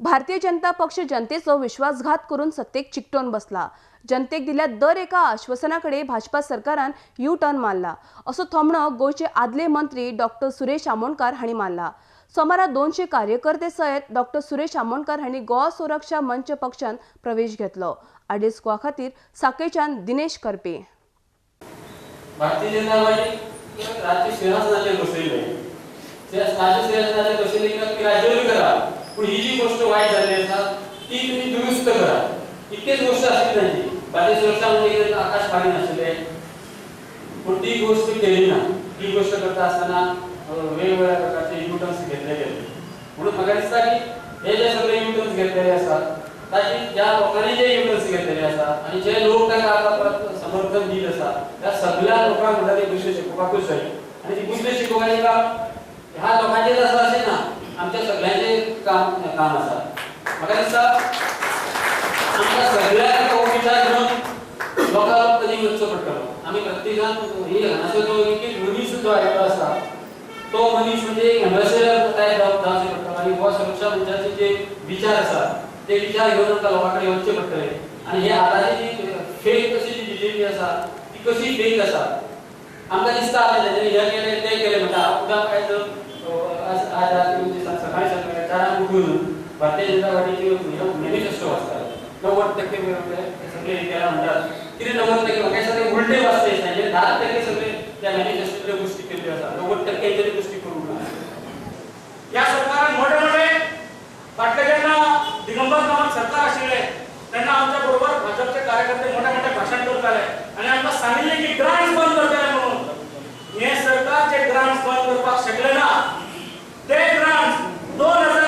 भारतीय जनता पक्ष जनतेचो विश्वासघात करून सत्तेक चिकटोवन बसला। जनतेक दिल्या दर एका आश्वासना कडेन भाजपा सरकारान यू टर्न मारला असो थोमणो गोंयचे आदले मंत्री डॉक्टर सुरेश आमोणकार हांणी मारला। सोमारा 200 कार्यकर्ते सयत डॉक्टर सुरेश आमोणकार हांणी गोवा सुरक्षा मंच पक्षान प्रवेश घेतलो। आडेस गोवा खातीर साकेच्यान दिनेश करपे। भारतीय जनता पार्टी राज्य सिंहासनाचेर बसयिल्लें, राज्य सिंहासनाचेर बसयिल्लें राज्य करा, पूण ही जी गोष्ट वायट जाल्ली आसा ती तुमी दुरुस्त करा, इतकेच गोष्ट आशिल्ली तांची। भारतीय सुरक्षा म्हणजे आकाश पाणी नाशिल्लें, पूण ती गोष्ट केली ना। ती गोष्ट करता आसतना वेगवेगळ्या प्रकारचे युटर्न्स घेतले गेले। म्हणून म्हाका दिसता की हे जे सगळे युटर्न्स घेतलेले आसात ताची ज्या लोकांनी जे युटर्न्स घेतलेले आसा आनी जे लोक ताका आतां परत समर्थन दीत आसा त्या सगळ्या लोकांक म्हणटा ती गोश्ट शिकोवपाकूच जाय। आनी ती गोश्ट शिकोवपाचें काम ह्या लोकांचेच आसा अशें ना, आमच्या सगळ्यांचें काम आसा। म्हाका दिसता आमकां सगळ्यांक हो विचार घेवन लोकांक कधी वचचो पडटलो। आमी प्रत्येकान ही हांगासर जो एक मनीस जो आयिल्लो आसा तो मनीस म्हणजे एम्बेसडर तयार जावचें पडटलो आनी गोवा सुरक्षा मंचाचे जे विचार आसा ते विचार घेवन आमकां लोकां कडेन वचचें पडटलें। आनी हे आतांची जी फेक कशी जी बीजेपी आसा ती कशी फेक आसा आमकां दिसता। आतां तेंच्यांनी हें केलें तें केलें म्हणटा। उदाक आयज आज राती सकाळी सकाळी 4 उठून भारतीय जनता पार्टीची मॅनिफेस्टो वाचताले। 90% सगळे केला म्हणटात, कितें 90% म्हाका दिसता ते उलटे वाचते दिसता। 10% सगळे त्या मॅनिफेस्टोतल्यो गोश्टी केल्ल्यो आसा, 90% तरी गोश्टी करूंक ना। ह्या सरकारान मोठे मोठे फाटले जेन्ना दिगंबर कामत सरकार आशिल्लें तेन्ना आमच्या बरोबर भाजपचे कार्यकर्ते मोठे मोठे भाशण करताले आनी आमकां सांगिल्लें की ग्रांट्स बंद करतले म्हणून। हें सरकार जे ग्रांट्स बंद करपाक शकलें ना ते ग्रांट्स 2000